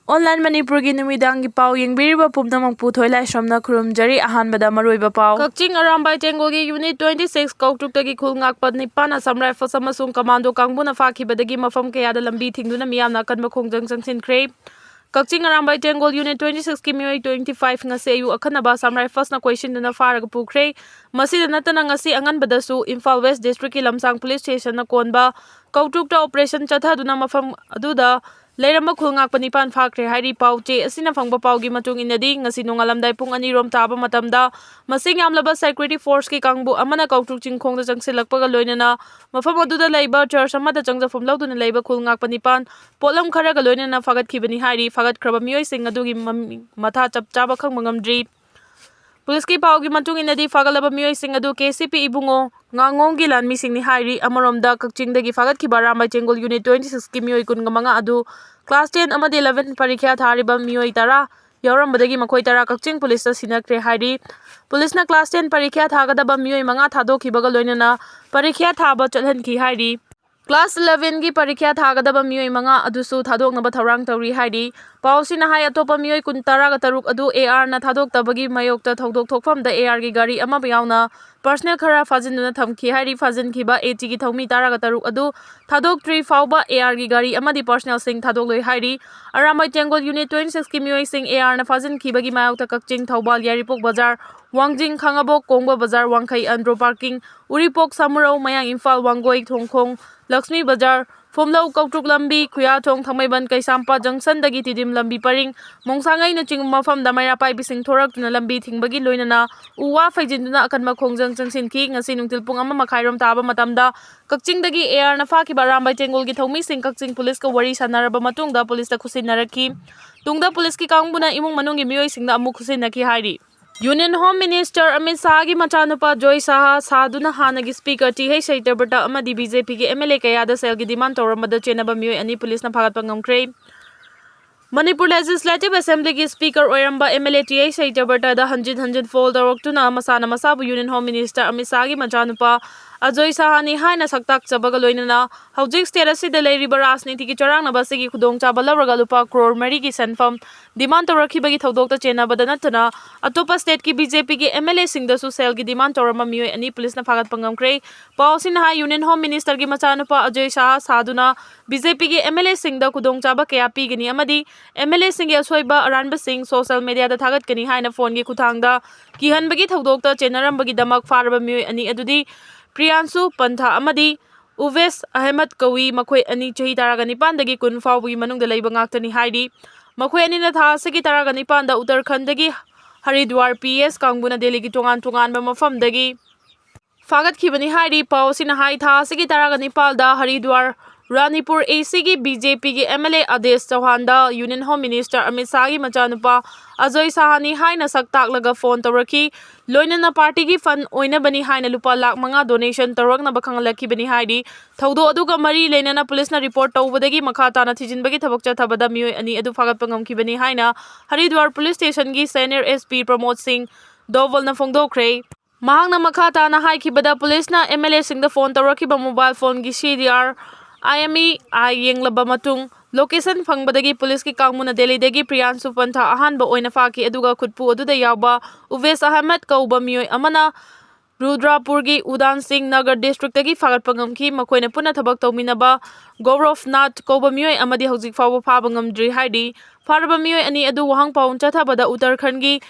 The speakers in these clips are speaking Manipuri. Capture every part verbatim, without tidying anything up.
Online ꯃꯅꯤꯄꯨꯔꯒꯤ ꯅꯨꯃꯤꯗꯥꯡꯒꯤ ꯄꯥꯎ ꯌꯦꯡꯕꯤꯔꯤꯕ ꯄꯨꯝꯅꯃꯛꯄꯨ ꯊꯣꯏꯂꯥꯏꯁ꯭ꯔꯝꯅ ꯈꯨꯔꯨꯝꯖꯔꯤ꯫ ꯑꯍꯥꯟꯕꯗ ꯃꯔꯨꯑꯣꯏꯕ ꯄꯥꯎ꯫ ꯀꯛꯆꯤꯡ ꯑꯔꯥꯝꯕꯥꯏ ꯇꯦꯡꯒꯣꯜꯒꯤ Unit twenty six ꯀꯧꯇ꯭ꯔꯨꯛꯇꯒꯤ ꯈꯨꯜ ꯉꯥꯛꯄ ꯅꯤꯄꯥꯟꯅ Assam Rifles ꯑꯃꯁꯨꯡ commando ꯀꯥꯡꯕꯨꯅ ꯐꯥꯈꯤꯕꯗꯒꯤ ꯃꯐꯝ ꯀꯌꯥꯗ ꯂꯝꯕꯤ ꯊꯤꯡꯗꯨꯅ ꯃꯤꯌꯥꯝꯅ ꯑꯀꯟꯕ ꯈꯣꯡꯖꯪ ꯆꯪꯁꯤꯟꯈ꯭ꯔꯦ꯫ ꯀꯛꯆꯤꯡ ꯑꯔꯥꯝꯕꯥꯏ ꯇꯦꯡꯒꯣꯜ Unit twenty six ꯀꯤ ꯃꯤꯑꯣꯏ twenty five ꯉꯁꯤ ꯑꯌꯨꯛ ꯑꯈꯟꯅꯕ Assam Riflesꯅ ꯀꯣꯏꯁꯤꯟꯗꯨꯅ ꯐꯥꯔꯒ ꯄꯨꯈ꯭ꯔꯦ꯫ ꯃꯁꯤꯗ ꯅꯠꯇꯅ ꯉꯁꯤ ꯑꯉꯟꯕꯗꯁꯨ ꯏꯝꯐꯥꯜ West Districtꯀꯤ ꯂꯝꯁꯥꯡ Police Stationꯅ ꯀꯣꯟꯕ ꯀꯧꯇ꯭ꯔꯨꯛꯇ operation ꯆꯠꯊꯗꯨꯅ ꯃꯐꯝ ꯑꯗꯨꯗ ꯂꯩꯔꯝꯕ ꯈꯨꯜ ꯉꯥꯛꯄ ꯅꯤꯄꯥꯟ ꯐꯥꯈ꯭ꯔꯦ ꯍꯥꯏꯔꯤ꯫ ꯄꯥꯎ ꯆꯦ ꯑꯁꯤꯅ ꯐꯪꯕ ꯄꯥꯎꯒꯤ ꯃꯇꯨꯡ ꯏꯟꯅꯗꯤ, ꯉꯁꯤ ꯅꯣꯡꯉꯥꯜꯂꯝꯗꯥꯏ ꯄꯨꯡ ꯑꯅꯤ ꯔꯣꯝ ꯇꯥꯕ ꯃꯇꯝꯗ ꯃꯁꯤꯡ ꯌꯥꯝꯂꯕ security forceꯀꯤ ꯀꯥꯡꯕꯨ ꯑꯃꯅ ꯀꯧꯇ꯭ꯔꯨꯛ ꯆꯤꯡꯈꯣꯡꯗ ꯆꯪꯁꯤꯜꯂꯛꯄꯒ ꯂꯣꯏꯅꯅ ꯃꯐꯝ ꯑꯗꯨꯗ ꯂꯩꯕ church ꯑꯃꯗ ꯆꯪꯖꯐꯝ ꯂꯧꯗꯨꯅ ꯂꯩꯕ ꯈꯨꯜ ꯉꯥꯛꯄ ꯅꯤꯄꯥꯟ ꯄꯣꯠꯂꯝ ꯈꯔꯒ ꯂꯣꯏꯅꯅ ꯐꯥꯒꯠꯈꯤꯕꯅꯤ ꯍꯥꯏꯔꯤ꯫ ꯐꯥꯒꯠꯈ꯭ꯔꯕ ꯃꯤꯑꯣꯏꯁꯤꯡ ꯑꯗꯨꯒꯤ ꯃꯃꯤꯡ ꯃꯊꯥ ꯆꯞ ꯆꯥꯕ ꯈꯪꯕ ꯉꯝꯗ꯭ꯔꯤ꯫ Policeꯀꯤ ꯄꯥꯎꯒꯤ ꯃꯇꯨꯡ ꯏꯟꯅꯗꯤ, ꯐꯥꯒꯠꯂꯕ ꯃꯤꯑꯣꯏꯁꯤꯡ ꯑꯗꯨ KCP ꯏꯕꯨꯡꯉꯣ ꯉꯥꯉꯣꯝꯒꯤ ꯂꯥꯟꯃꯤꯁꯤꯡꯅꯤ ꯍꯥꯏꯔꯤ꯫ ꯑꯃꯔꯣꯝꯗ, ꯀꯛꯆꯤꯡꯗꯒꯤ ꯐꯥꯒꯠꯈꯤꯕ ꯑꯔꯥꯝꯕꯥꯏ ꯇꯦꯡꯒꯣꯜ Unit twenty sixꯀꯤ ꯃꯤꯑꯣꯏ ꯀꯨꯟꯒ ꯃꯉꯥ ꯑꯗꯨ class ten ꯑꯃꯗꯤ eleven ꯄꯔꯤꯈ꯭ꯌꯥ ꯊꯥꯔꯤꯕ ꯃꯤꯑꯣꯏ ꯇꯔꯥ ꯌꯥꯎꯔꯝꯕꯗꯒꯤ ꯃꯈꯣꯏ ꯇꯔꯥ ꯀꯛꯆꯤꯡ Policeꯇ ꯁꯤꯟꯅꯈ꯭ꯔꯦ ꯍꯥꯏꯔꯤ꯫ Policeꯅ class ten ꯄꯔꯤꯈ꯭ꯌꯥ ꯊꯥꯒꯗꯕ ꯃꯤꯑꯣꯏ ꯃꯉꯥ ꯊꯥꯗꯣꯛꯈꯤꯕꯒ ꯂꯣꯏꯅꯅ ꯄꯔꯤꯈ꯭ꯌꯥ ꯊꯥꯕ ꯆꯠꯍꯟꯈꯤ ꯍꯥꯏꯔꯤ꯫ Class elevenꯒꯤ ꯄꯔꯤꯈ꯭ꯌꯥ ꯊꯥꯒꯗꯕ ꯃꯤꯑꯣꯏ ꯃꯉꯥ ꯑꯗꯨꯁꯨ ꯊꯥꯗꯣꯛꯅꯕ ꯊꯧꯔꯥꯡ ꯇꯧꯔꯤ ꯍꯥꯏꯔꯤ꯫ ꯄꯥꯎꯁꯤꯅ ꯍꯥꯏ, ꯑꯇꯣꯞꯄ ꯃꯤꯑꯣꯏ ꯀꯨꯟ, ꯇꯔꯥꯒ ꯇꯔꯨꯛ ꯑꯗꯨ ARꯅ ꯊꯥꯗꯣꯛꯇꯕꯒꯤ ꯃꯥꯌꯣꯛꯇ ꯊꯧꯗꯣꯛ ꯊꯣꯛꯐꯝꯗ ARꯒꯤ ꯒꯥꯔꯤ ꯑꯃ ꯌꯥꯎꯅ personnel ꯈꯔ ꯐꯥꯖꯤꯟꯗꯨꯅ ꯊꯝꯈꯤ ꯍꯥꯏꯔꯤ꯫ ꯐꯥꯖꯤꯟꯈꯤꯕ ATꯒꯤ ꯊꯧꯃꯤ ꯇꯔꯥꯒ ꯇꯔꯨꯛ ꯑꯗꯨ ꯊꯥꯗꯣꯛꯇ꯭ꯔꯤ ꯐꯥꯎꯕ ARꯒꯤ ꯒꯥꯔꯤ ꯑꯃꯗꯤ personnelꯁꯤꯡ ꯊꯥꯗꯣꯛꯂꯣꯏ ꯍꯥꯏꯔꯤ꯫ ꯑꯔꯥꯝꯕꯥꯏ ꯇꯦꯡꯒꯣꯜ Unit twenty sixꯀꯤ ꯃꯤꯑꯣꯏꯁꯤꯡ ARꯅ ꯐꯥꯖꯤꯟꯈꯤꯕꯒꯤ ꯃꯥꯌꯣꯛꯇ ꯀꯛꯆꯤꯡ, ꯊꯧꯕꯥꯜ, ꯌꯥꯏꯔꯤꯄꯣꯛ ꯕꯖꯥꯔ, ꯋꯥꯡꯖꯤꯡ, ꯈꯥꯉꯕꯣꯛ, ꯀꯣꯡꯕ ꯕꯖꯥꯔ, ꯋꯥꯡꯈꯩ, ꯑꯟꯗ꯭ꯔꯣ parking, ꯎꯔꯤꯄꯣꯛ, ꯁꯥꯃꯨꯔꯧ, ꯃꯌꯥꯡ ꯏꯝꯐꯥꯜ, ꯋꯥꯡꯒꯣꯏ, ꯊꯣꯡꯈꯣꯡ, ꯂꯛꯁꯃꯤ ꯕꯖꯥꯔ, ꯐꯨꯝꯂꯧ, ꯀꯧꯇ꯭ꯔꯨꯛ ꯂꯝꯕꯤ, ꯈꯨꯌꯥꯊꯣꯡ, ꯊꯥꯡꯃꯩꯕꯟ, ꯀꯩꯁꯥꯝꯄꯥꯠ junctionꯗꯒꯤ ꯇꯤꯗꯤꯝ ꯂꯝꯕꯤ ꯄꯔꯤꯡ, ꯃꯣꯡꯁꯥꯡꯉꯩꯅꯆꯤꯡꯕ ꯃꯐꯝꯗ ꯃꯩꯔꯥ ꯄꯥꯏꯕꯤꯁꯤꯡ ꯊꯣꯔꯛꯇꯨꯅ ꯂꯝꯕꯤ ꯊꯤꯡꯕꯒꯤ ꯂꯣꯏꯅꯅ ꯎ ꯋꯥ ꯐꯩꯖꯤꯟꯗꯨꯅ ꯑꯀꯟꯕ ꯈꯣꯡꯖꯪ ꯆꯪꯁꯤꯟꯈꯤ꯫ ꯉꯁꯤ ꯅꯨꯡꯊꯤꯜ ꯄꯨꯡ ꯑꯃ ꯃꯈꯥꯏꯔꯣꯝ ꯇꯥꯕ ꯃꯇꯝꯗ ꯀꯛꯆꯤꯡꯗꯒꯤ ARꯅ ꯐꯥꯈꯤꯕ ꯑꯔꯥꯝꯕꯥꯏ ꯇꯦꯡꯒꯣꯜꯒꯤ ꯊꯧꯃꯤꯁꯤꯡ ꯀꯛꯆꯤꯡ Policeꯀ ꯋꯥꯔꯤ ꯁꯥꯟꯅꯔꯕ ꯃꯇꯨꯡꯗ Policeꯇ ꯈꯨꯠꯁꯤꯟꯅꯔꯛꯈꯤ꯫ ꯇꯨꯡꯗ Policeꯀꯤ ꯀꯥꯡꯕꯨꯅ ꯏꯃꯨꯡ ꯃꯅꯨꯡꯒꯤ ꯃꯤꯑꯣꯏꯁꯤꯡꯗ ꯑꯃꯨꯛ ꯈꯨꯠꯁꯤꯟꯅꯈꯤ ꯍꯥꯏꯔꯤ꯫ Union Home Minister ꯑꯃꯤꯠ ꯁꯥꯍꯒꯤ ꯃꯆꯥꯅꯨꯄꯥ ꯖꯣꯏ ꯁꯥꯍ ꯁꯥꯗꯨꯅ ꯍꯥꯟꯅꯒꯤ Speaker ꯇꯤ ꯑꯩꯆ ꯁꯇ꯭ꯌꯕ꯭ꯔꯇ ꯑꯃꯗꯤ BJPꯒꯤ MLA ꯀꯌꯥꯗ ꯁꯦꯜꯒꯤ demand ꯇꯧꯔꯝꯕꯗ ꯆꯦꯟꯅꯕ ꯃꯤꯑꯣꯏ ꯑꯅꯤ Policeꯅ ꯐꯥꯒꯠꯄ ꯉꯝꯈ꯭ꯔꯦ꯫ ꯃꯅꯤꯄꯨꯔ Legislative Assemblyꯒꯤ Speaker ꯑꯣꯏꯔꯝꯕ MLA ꯇꯤ ꯑꯩꯆ ꯁꯇ꯭ꯌꯕ꯭ꯔꯇꯗ ꯍꯟꯖꯤꯟ ꯍꯟꯖꯤꯟ phone ꯇꯧꯔꯛꯇꯨꯅ ꯃꯁꯥꯅ ꯃꯁꯥꯕꯨ Union Home Minister ꯑꯃꯤꯠ ꯁꯥꯍꯒꯤ ꯃꯆꯥꯅꯨꯄꯥ ꯑꯖꯣꯏ ꯁꯍꯥꯅꯤ ꯍꯥꯏꯅ ꯁꯛꯇꯥꯛꯆꯕꯒ ꯂꯣꯏꯅꯅ ꯍꯧꯖꯤꯛ state ꯑꯁꯤꯗ ꯂꯩꯔꯤꯕ ꯔꯥꯖꯅꯤꯇꯤꯒꯤ ꯆꯔꯥꯡꯅꯕ ꯑꯁꯤꯒꯤ ꯈꯨꯗꯣꯡꯆꯥꯕ ꯂꯧꯔꯒ ꯂꯨꯄꯥ ꯀ꯭ꯔꯣꯔ ꯃꯔꯤꯒꯤ ꯁꯦꯟꯐꯝ demand ꯇꯧꯔꯛꯈꯤꯕꯒꯤ ꯊꯧꯗꯣꯛꯇ ꯆꯦꯟꯅꯕꯗ ꯅꯠꯇꯅ ꯑꯇꯣꯞꯄ stateꯀꯤ BJPꯒꯤ MLAꯁꯤꯡꯗꯁꯨ ꯁꯦꯜꯒꯤ demand ꯇꯧꯔꯝꯕ ꯃꯤꯑꯣꯏ ꯑꯅꯤ ꯄꯨꯂꯤꯁꯅ ꯐꯥꯒꯠꯄ ꯉꯝꯈ꯭ꯔꯦ꯫ ꯄꯥꯎ ꯑꯁꯤꯅ ꯍꯥꯏ, Union Home Ministerꯒꯤ ꯃꯆꯥꯅꯨꯄꯥ ꯑꯖꯣꯏ ꯁꯍꯥ ꯁꯥꯗꯨꯅ BJPꯒꯤ MLAꯁꯤꯡꯗ ꯈꯨꯗꯣꯡꯆꯥꯕ ꯀꯌꯥ ꯄꯤꯒꯅꯤ ꯑꯃꯗꯤ MLAꯁꯤꯡꯒꯤ ꯑꯁꯣꯏꯕ ꯑꯔꯥꯟꯕꯁꯤꯡ social mediaꯗ ꯊꯥꯒꯠꯀꯅꯤ ꯍꯥꯏꯅ phoneꯒꯤ ꯈꯨꯠꯊꯥꯡꯗ ꯀꯤꯍꯟꯕꯒꯤ ꯊꯧꯗꯣꯛꯇ ꯆꯦꯟꯅꯔꯝꯕꯒꯤꯗꯃꯛ ꯐꯥꯔꯕ ꯃꯤꯑꯣꯏ ꯑꯅꯤ ꯑꯗꯨꯗꯤ ꯄ꯭ꯔꯤꯌꯥꯟꯁꯨ ꯄꯟꯊꯥ ꯑꯃꯗꯤ ꯎꯕꯦꯁ ꯑꯍꯃꯗ ꯀꯧꯏ꯫ ꯃꯈꯣꯏ ꯑꯅꯤ ꯆꯍꯤ ꯇꯔꯥꯒ ꯅꯤꯄꯥꯟꯗꯒꯤ ꯀꯨꯟ ꯐꯥꯎꯕꯒꯤ ꯃꯅꯨꯡꯗ ꯂꯩꯕ ꯉꯥꯛꯇꯅꯤ ꯍꯥꯏꯔꯤ꯫ ꯃꯈꯣꯏ ꯑꯅꯤꯅ ꯊꯥ ꯑꯁꯤꯒꯤ ꯇꯔꯥꯒ ꯅꯤꯄꯥꯟꯗ ꯎꯠꯇꯔꯈꯟꯗꯒꯤ ꯍꯔꯤꯗ꯭ꯋꯥꯔ PS ꯀꯥꯡꯕꯨꯅ ꯗꯦꯜꯂꯤꯒꯤ ꯇꯣꯉꯥꯟ ꯇꯣꯉꯥꯟꯕ ꯃꯐꯝꯗꯒꯤ ꯐꯥꯒꯠꯈꯤꯕꯅꯤ ꯍꯥꯏꯔꯤ꯫ ꯄꯥꯎ ꯑꯁꯤꯅ ꯍꯥꯏ, ꯊꯥ ꯑꯁꯤꯒꯤ ꯇꯔꯥꯒ ꯅꯤꯄꯥꯟꯗ Haridwar ꯔꯥꯅꯤꯄꯨꯔ ACꯒꯤ BJPꯒꯤ MLA ꯑꯗꯦꯁ ꯆꯧꯍꯥꯟꯗ Union Home Minister Amit ꯁꯥꯍꯒꯤ ꯃꯆꯥꯅꯨꯄꯥ ꯑꯖꯣꯏ ꯁꯍꯥꯅꯤ ꯍꯥꯏꯅ ꯁꯛ ꯇꯥꯛꯂꯒ phone ꯇꯧꯔꯛꯈꯤ꯫ ꯂꯣꯏꯅꯅ partyꯒꯤ fund ꯑꯣꯏꯅꯕꯅꯤ ꯍꯥꯏꯅ ꯂꯨꯄꯥ ꯂꯥꯈ ꯃꯉꯥ donation ꯇꯧꯔꯛꯅꯕ ꯈꯪꯍꯜꯂꯛꯈꯤꯕꯅꯤ ꯍꯥꯏꯔꯤ꯫ ꯊꯧꯗꯣꯛ ꯑꯗꯨꯒ ꯃꯔꯤ ꯂꯩꯅꯅ ꯄꯨꯂꯤꯁꯅ report ꯇꯧꯕꯗꯒꯤ ꯃꯈꯥ ꯇꯥꯅ ꯊꯤꯖꯤꯟꯕꯒꯤ ꯊꯕꯛ ꯆꯠꯊꯕꯗ ꯃꯤꯑꯣꯏ ꯑꯅꯤ ꯑꯗꯨ ꯐꯥꯒꯠꯄ ꯉꯝꯈꯤꯕꯅꯤ ꯍꯥꯏꯅ ꯍꯔꯤꯗ꯭ꯋꯥꯔ police stationꯒꯤ senior SP ꯄ꯭ꯔꯃꯣꯗ ꯁꯤꯡ ꯗꯣꯚꯜꯅ ꯐꯣꯡꯗꯣꯛꯈ꯭ꯔꯦ꯫ ꯃꯍꯥꯛꯅ ꯃꯈꯥ ꯇꯥꯅ ꯍꯥꯏꯈꯤꯕꯗ, ꯄꯨꯂꯤꯁꯅ MLAꯁꯤꯡꯗ phone ꯇꯧꯔꯛꯈꯤꯕ mobile phoneꯒꯤ CDR, IMEI ꯌꯦꯡꯂꯕ ꯃꯇꯨꯡ, location ꯐꯪꯕꯗꯒꯤ ꯄꯨꯂꯤꯁꯀꯤ ꯀꯥꯡꯕꯨꯅ ꯗꯦꯜꯂꯤꯗꯒꯤ ꯄ꯭ꯔꯤꯌꯥꯟꯁꯨ ꯄꯟꯊꯥ ꯑꯍꯥꯟꯕ ꯑꯣꯏꯅ ꯐꯥꯈꯤ, ꯑꯗꯨꯒ ꯈꯨꯠꯄꯨ ꯑꯗꯨꯗ ꯌꯥꯎꯕ ꯎꯕꯦꯁ ꯑꯍꯃꯗ ꯀꯧꯕ ꯃꯤꯑꯣꯏ ꯑꯃꯅ ꯔꯨꯗ꯭ꯔꯥꯄꯨꯔꯒꯤ ꯎꯗꯥꯟ ꯁꯤꯡ ꯅꯒꯔ districtꯇꯒꯤ ꯐꯥꯒꯠꯄ ꯉꯝꯈꯤ꯫ ꯃꯈꯣꯏꯅ ꯄꯨꯟꯅ ꯊꯕꯛ ꯇꯧꯃꯤꯟꯅꯕ ꯒꯧꯔꯚꯅꯥꯊ ꯀꯧꯕ ꯃꯤꯑꯣꯏ ꯑꯃꯗꯤ ꯍꯧꯖꯤꯛ ꯐꯥꯎꯕ ꯐꯥꯕ ꯉꯝꯗ꯭ꯔꯤ ꯍꯥꯏꯔꯤ꯫ ꯐꯥꯔꯕ ꯃꯤꯑꯣꯏ ꯑꯅꯤ ꯑꯗꯨ ꯋꯥꯍꯪ ꯄꯥꯎ ꯆꯠꯊꯕꯗ ꯎꯠꯇꯔꯈꯟꯗꯒꯤ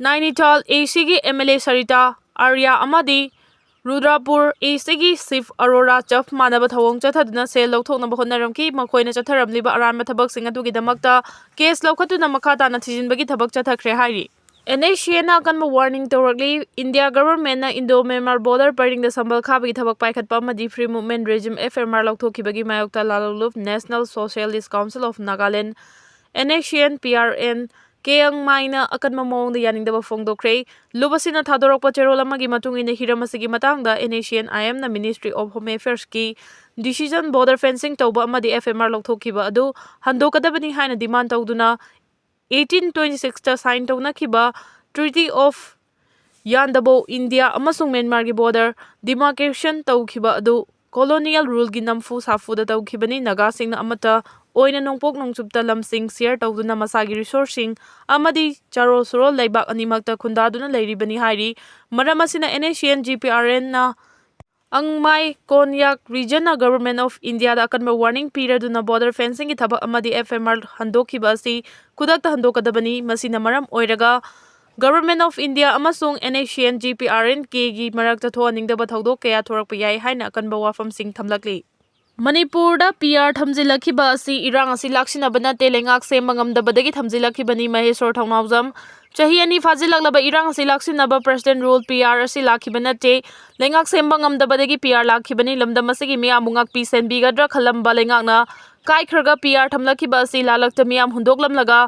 ꯅꯥꯏꯅꯤꯇꯥꯜ ACꯒꯤ MLA ꯁꯔꯤꯇꯥ ꯑꯥꯔꯌꯥ ꯑꯃꯗꯤ ꯔꯨꯗ꯭ꯔꯥꯄꯨꯔ ACꯒꯤ ꯁꯤꯐ ꯑꯔꯣꯔꯥ ꯆꯞ ꯃꯥꯟꯅꯕ ꯊꯧꯑꯣꯡ ꯆꯠꯊꯗꯨꯅ ꯁꯦꯜ ꯂꯧꯊꯣꯛꯅꯕ ꯍꯣꯠꯅꯔꯝꯈꯤ꯫ ꯃꯈꯣꯏꯅ ꯆꯠꯊꯔꯝꯂꯤꯕ ꯑꯔꯥꯟꯕ ꯊꯕꯛꯁꯤꯡ ꯑꯗꯨꯒꯤꯗꯃꯛꯇ case ꯂꯧꯈꯠꯇꯨꯅ ꯃꯈꯥ ꯇꯥꯅ ꯊꯤꯖꯤꯟꯕꯒꯤ ꯊꯕꯛ ꯆꯠꯊꯈ꯭ꯔꯦ ꯍꯥꯏꯔꯤ꯫ NSCNꯅ ꯑꯀꯟꯕ warning ꯇꯧꯔꯛꯂꯤ꯫ India governmentꯅ Indo-Myanmar border ꯄꯔꯤꯡꯗ ꯁꯝꯕꯜ ꯈꯥꯕꯒꯤ ꯊꯕꯛ ꯄꯥꯏꯈꯠꯄ ꯑꯃꯗꯤ Free Movement Regime, FMR, ꯂꯧꯊꯣꯛꯈꯤꯕꯒꯤ ꯃꯥꯌꯣꯛꯇ ꯂꯥꯂꯣꯡꯂꯨꯞ National Socialist Council of Nagaland, NSCN, PRN, ꯀꯦ ꯑꯦꯡ ꯃꯥꯏꯅ ꯑꯀꯟꯕ ꯃꯑꯣꯡꯗ ꯌꯥꯅꯤꯡꯗꯕ ꯐꯣꯡꯗꯣꯛꯈ꯭ꯔꯦ꯫ ꯂꯨꯞ ꯑꯁꯤꯅ ꯊꯥꯗꯣꯔꯛꯄ ꯆꯦꯔꯣꯜ ꯑꯃꯒꯤ ꯃꯇꯨꯡ ꯏꯟꯅ, ꯍꯤꯔꯝ ꯑꯁꯤꯒꯤ ꯃꯇꯥꯡꯗ NSCN-IMꯅ Ministry of Home Affairsꯀꯤ decision, border fencing ꯇꯧꯕ ꯑꯃꯗꯤ FMR ꯂꯧꯊꯣꯛꯈꯤꯕ ꯑꯗꯨ ꯍꯟꯗꯣꯛꯀꯗꯕꯅꯤ ꯍꯥꯏꯅ demand ꯇꯧꯗꯨꯅ eighteen twenty-sixꯇ sign ꯇꯧꯅꯈꯤꯕ Treaty of ꯌꯥꯟꯗꯕꯣ ꯏꯟꯗꯤꯌꯥ ꯑꯃꯁꯨꯡ ꯃ꯭ꯌꯥꯟꯃꯥꯔꯒꯤ border demarcation ꯇꯧꯈꯤꯕ ꯑꯗꯨ colonial ruleꯒꯤ ꯅꯝꯐꯨ ꯁꯥꯐꯨꯗ ꯇꯧꯈꯤꯕꯅꯤ꯫ ꯅꯥꯒꯥꯁꯤꯡꯅ ꯑꯃꯠꯇ ꯑꯣꯏꯅ ꯅꯣꯡꯄꯣꯛ ꯅꯣꯡꯆꯨꯞꯇ ꯂꯝꯁꯤꯡ share ꯇꯧꯗꯨꯅ ꯃꯁꯥꯒꯤ resourceꯁꯤꯡ ꯑꯃꯗꯤ ꯆꯥꯔꯣꯜ ꯁꯨꯔꯣꯜ ꯂꯩꯕꯥꯛ ꯑꯅꯤꯃꯛꯇ ꯈꯨꯟꯗꯥꯗꯨꯅ ꯂꯩꯔꯤꯕꯅꯤ ꯍꯥꯏꯔꯤ꯫ ꯃꯔꯝ ꯑꯁꯤꯅ NSCN GPRNꯅ ꯑꯪꯃꯥꯏ ꯀꯣꯟꯌꯥꯛ regionꯅ Government of Indiaꯗ ꯑꯀꯟꯕ warning ꯄꯤꯔꯗꯨꯅ border fencingꯒꯤ ꯊꯕꯛ ꯑꯃꯗꯤ FMR ꯍꯟꯗꯣꯛꯈꯤꯕ ꯑꯁꯤ ꯈꯨꯗꯛꯇ ꯍꯟꯗꯣꯛꯀꯗꯕꯅꯤ꯫ ꯃꯁꯤꯅ ꯃꯔꯝ ꯑꯣꯏꯔꯒ Government of India ꯑꯃꯁꯨꯡ NSCN GPRNKꯒꯤ ꯃꯔꯛꯇ ꯊꯣꯛꯍꯟꯅꯤꯡꯗꯕ ꯊꯧꯗꯣꯛ ꯀꯌꯥ ꯊꯣꯔꯛꯄ ꯌꯥꯏ ꯍꯥꯏꯅ ꯑꯀꯟꯕ ꯋꯥꯐꯝꯁꯤꯡ ꯊꯝꯂꯛꯂꯤ꯫ ꯃꯅꯤꯄꯨꯔꯗ PR ꯊꯝꯖꯤꯜꯂꯛꯈꯤꯕ ꯑꯁꯤ ꯏꯔꯥꯡ ꯑꯁꯤ ꯂꯥꯛꯁꯤꯟꯅꯕ ꯅꯠꯇꯦ, ꯂꯩꯉꯥꯛ ꯁꯦꯝꯕ ꯉꯝꯗꯕꯗꯒꯤ ꯊꯝꯖꯤꯜꯂꯛꯈꯤꯕꯅꯤ꯫ ꯃꯍꯦꯁꯣꯔ ꯊꯧꯅꯥꯎꯖꯝ, ꯆꯍꯤ ꯑꯅꯤ ꯐꯥꯖꯤꯜꯂꯛꯂꯕ ꯏꯔꯥꯡ ꯑꯁꯤ ꯂꯥꯛꯁꯤꯟꯅꯕ President Rule PR ꯑꯁꯤ ꯂꯥꯛꯈꯤꯕ ꯅꯠꯇꯦ, ꯂꯩꯉꯥꯛ ꯁꯦꯝꯕ ꯉꯝꯗꯕꯗꯒꯤ PR ꯂꯥꯛꯈꯤꯕꯅꯤ꯫ ꯂꯝꯗꯝ ꯑꯁꯤꯒꯤ ꯃꯤꯌꯥꯝꯕꯨ ꯉꯥꯛꯄꯤ ꯁꯦꯟꯕꯤꯒꯗ꯭ꯔꯥ ꯈꯜꯂꯝꯕ ꯂꯩꯉꯥꯛꯅ ꯀꯥꯏꯈ꯭ꯔꯒ PR ꯊꯝꯂꯛꯈꯤꯕ ꯑꯁꯤ ꯂꯥꯜꯂꯛꯇ ꯃꯤꯌꯥꯝ ꯍꯨꯟꯗꯣꯛꯂꯝꯂꯒ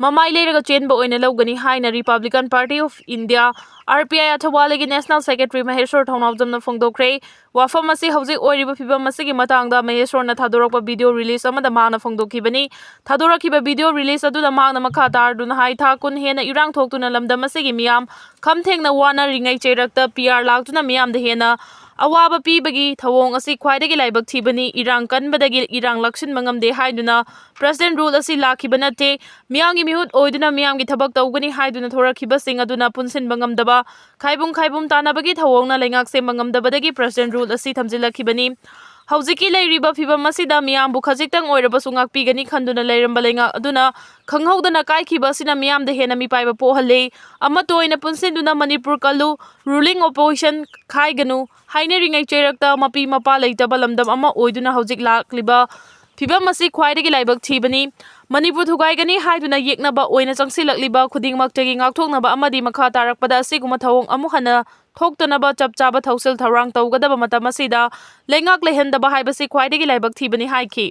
ꯃꯃꯥꯏ ꯂꯩꯔꯒ ꯆꯦꯟꯕ ꯑꯣꯏꯅ ꯂꯧꯒꯅꯤ ꯍꯥꯏꯅ Republican Party of India, RPI, ꯑꯊꯋꯥꯂꯤꯒꯤ National Secretary ꯃꯍꯦꯁꯣꯔ ꯊꯧꯅꯥꯎꯖꯝꯅ ꯐꯣꯡꯗꯣꯛꯈ꯭ꯔꯦ꯫ ꯋꯥꯐꯝ ꯑꯁꯤ ꯍꯧꯖꯤꯛ ꯑꯣꯏꯔꯤꯕ ꯐꯤꯕꯝ ꯑꯁꯤꯒꯤ ꯃꯇꯥꯡꯗ ꯃꯍꯦꯁꯣꯔꯅ ꯊꯥꯗꯣꯔꯛꯄ video release ꯑꯃꯗ ꯃꯍꯥꯛꯅ ꯐꯣꯡꯗꯣꯛꯈꯤꯕꯅꯤ꯫ ꯊꯥꯗꯣꯔꯛꯈꯤꯕ video release ꯑꯗꯨꯗ ꯃꯍꯥꯛꯅ ꯃꯈꯥ ꯇꯥꯔꯗꯨꯅ ꯍꯥꯏ, ꯊꯥ ꯀꯨꯟ ꯍꯦꯟꯅ ꯏꯔꯥꯡ ꯊꯣꯛꯇꯨꯅ ꯂꯝꯗꯝ ꯑꯁꯤꯒꯤ ꯃꯤꯌꯥꯝ ꯈꯝ ꯊꯦꯡꯅ ꯋꯥꯅꯔꯤꯉꯩ ꯆꯩꯔꯛꯇ PR ꯂꯥꯛꯇꯨꯅ ꯃꯤꯌꯥꯝꯗ ꯍꯦꯟꯅ ꯑꯋꯥꯕ ꯄꯤꯕꯒꯤ ꯊꯧꯑꯣꯡ ꯑꯁꯤ ꯈ꯭ꯋꯥꯏꯗꯒꯤ ꯂꯥꯏꯕꯛ ꯊꯤꯕꯅꯤ꯫ ꯏꯔꯥꯡ ꯀꯟꯕꯗꯒꯤ ꯏꯔꯥꯡ ꯂꯥꯛꯁꯤꯟꯕ ꯉꯝꯗꯦ ꯍꯥꯏꯗꯨꯅ President Rule ꯑꯁꯤ ꯂꯥꯛꯈꯤꯕ ꯅꯠꯇꯦ꯫ ꯃꯤꯌꯥꯝꯒꯤ ꯃꯤꯍꯨꯠ ꯑꯣꯏꯗꯨꯅ ꯃꯤꯌꯥꯝꯒꯤ ꯊꯕꯛ ꯇꯧꯒꯅꯤ ꯍꯥꯏꯗꯨꯅ ꯊꯣꯔꯛꯈꯤꯕꯁꯤꯡ ꯑꯗꯨꯅ ꯄꯨꯟꯁꯤꯟꯕ ꯉꯝꯗꯕ, ꯈꯥꯏꯕꯨꯝ ꯈꯥꯏꯕꯨꯝ ꯇꯥꯅꯕꯒꯤ ꯊꯧꯑꯣꯡꯅ ꯂꯩꯉꯥꯛ ꯁꯦꯝꯕ ꯉꯝꯗꯕꯗꯒꯤ President Rule ꯑꯁꯤ ꯊꯝꯖꯤꯜꯂꯛꯈꯤꯕꯅꯤ꯫ ꯍꯧꯖꯤꯛꯀꯤ ꯂꯩꯔꯤꯕ ꯐꯤꯕꯝ ꯑꯁꯤꯗ ꯃꯤꯌꯥꯝꯕꯨ ꯈꯖꯤꯛꯇꯪ ꯑꯣꯏꯔꯕꯁꯨ ꯉꯥꯛꯄꯤꯒꯅꯤ ꯈꯟꯗꯨꯅ ꯂꯩꯔꯝꯕ ꯂꯩꯉꯥꯛ ꯑꯗꯨꯅ ꯈꯪꯍꯧꯗꯅ ꯀꯥꯏꯈꯤꯕ ꯑꯁꯤꯅ ꯃꯤꯌꯥꯝꯗ ꯍꯦꯟꯅ ꯃꯤꯄꯥꯏꯕ ꯄꯣꯛꯍꯜꯂꯦ꯫ ꯑꯃꯠꯇ ꯑꯣꯏꯅ ꯄꯨꯟꯁꯤꯟꯗꯨꯅ ꯃꯅꯤꯄꯨꯔ ꯀꯜꯂꯨ, ruling opposition ꯈꯥꯏꯒꯅꯨ ꯍꯥꯏꯅꯔꯤꯉꯩ ꯆꯩꯔꯛꯇ ꯃꯄꯤ ꯃꯄꯥ ꯂꯩꯇꯕ ꯂꯝꯗꯝ ꯑꯃ ꯑꯣꯏꯗꯨꯅ ꯍꯧꯖꯤꯛ ꯂꯥꯛꯂꯤꯕ ꯐꯤꯕꯝ ꯑꯁꯤ ꯈ꯭ꯋꯥꯏꯗꯒꯤ ꯂꯥꯏꯕꯛ ꯊꯤꯕꯅꯤ꯫ ꯃꯅꯤꯄꯨꯔ ꯊꯨꯒꯥꯏꯒꯅꯤ ꯍꯥꯏꯗꯨꯅ ꯌꯦꯛꯅꯕ ꯑꯣꯏꯅ ꯆꯪꯁꯤꯜꯂꯛꯂꯤꯕ ꯈꯨꯗꯤꯡꯃꯛꯇꯒꯤ ꯉꯥꯛꯊꯣꯛꯅꯕ ꯑꯃꯗꯤ ꯃꯈꯥ ꯇꯥꯔꯛꯄꯗ ꯑꯁꯤꯒꯨꯝꯕ ꯊꯧꯑꯣꯡ ꯑꯃꯨꯛ ꯍꯟꯅ ꯊꯣꯛꯇꯅꯕ ꯆꯞ ꯆꯥꯕ ꯊꯧꯁꯤꯜ ꯊꯧꯔꯥꯡ ꯇꯧꯒꯗꯕ ꯃꯇꯝ ꯑꯁꯤꯗ ꯂꯩꯉꯥꯛ ꯂꯩꯍꯟꯗꯕ ꯍꯥꯏꯕꯁꯤ ꯈ꯭ꯋꯥꯏꯗꯒꯤ ꯂꯥꯏꯕꯛ ꯊꯤꯕꯅꯤ ꯍꯥꯏꯈꯤ꯫